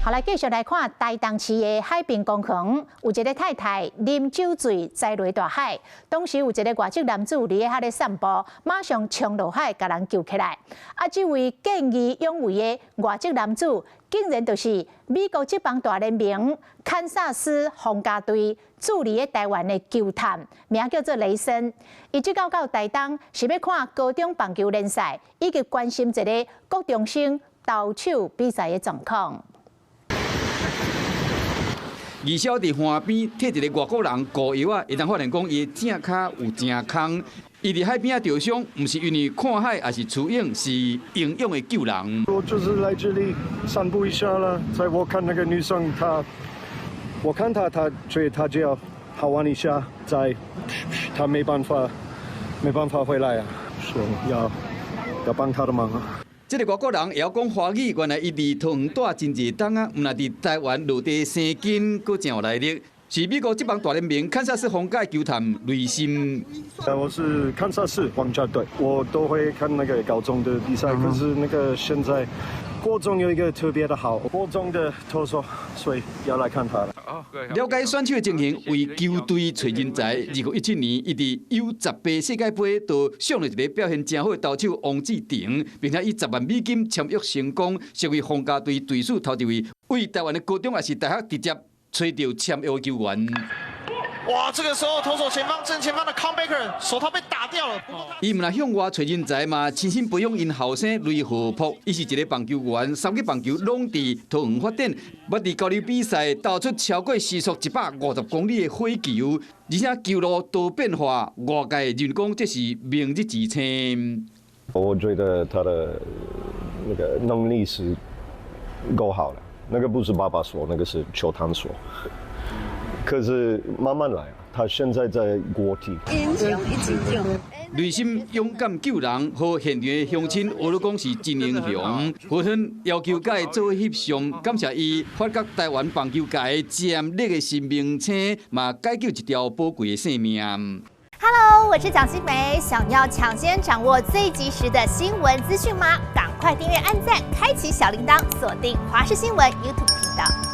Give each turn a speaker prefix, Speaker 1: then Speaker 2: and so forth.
Speaker 1: 好，來繼續來看台東市的海濱公園，有一个太太啉酒醉栽落大海，當時有一个外籍男子佇咧遐咧散步，馬上衝落海共人救起來。啊，這位見義勇為的外籍男子，竟然就是美國職棒大聯盟堪薩斯皇家隊駐佇咧台灣的球探，名叫做雷森。伊這到到台東是欲看高中棒球聯賽，以及關心一个國中生投手比賽的狀況。
Speaker 2: 二小佇岸邊替一个外國人顧藥仔，會當發現講伊的正跤有誠空。伊佇海邊仔受傷，毋是因為看海，抑是出泳，是英勇的救人。
Speaker 3: 我就是來這裡散步一下啦，在我看那個女生，她，我看她，她覺得她就要好玩一下，再，她沒辦法，沒辦法回來啊，說要幫她的忙啊。
Speaker 2: 這个外國人會曉講華語，原來伊佇桃園蹛真濟冬啊，毋但佇台灣落地生根，閣真有來歷。是美國職棒大聯盟堪薩斯皇家球探雷森。
Speaker 3: 我是堪薩斯皇家隊，我都會看那個高中的比賽。可是那個現在國中有一個特別的好，國中的投手，所以要來看他了。
Speaker 2: 了解選手的情形，為球隊揣人才。2017年，伊佇 U18世界盃就上了一个表現誠好的投手王志廷，並且以10萬美金簽約成功，成為皇家隊隊史頭一位為台灣的高中抑是大學直接揣著簽約球員。
Speaker 4: 哇！這個時候投手前方正前方的康貝克手套被打掉了。
Speaker 2: 伊毋但向外揣人才嘛，親身培養𪜶後生雷浩璞，伊是一个棒球員，三級棒球攏佇桃園發展，捌佇交流比賽投出超過時速150公里的火球，而且球路多變化，外界認為講這是明日之星。
Speaker 3: 我覺得他的那個能力是夠好的，那個不是爸爸說，那個是球探說。可是慢慢來，他現在在國體。
Speaker 5: 英雄一起救。
Speaker 2: 雷森勇敢救人，予現場的鄉親學咧講是真英雄，紛紛要求共伊做翕相，感謝伊發覺台灣棒球界潛力的新明星，嘛解救一條寶貴的性命。
Speaker 6: Hello，我是蔣新梅，想要搶先掌握最及時的新聞資訊嗎？趕快訂閱、按讚、開啟小鈴鐺，鎖定華視新聞 YouTube 頻道。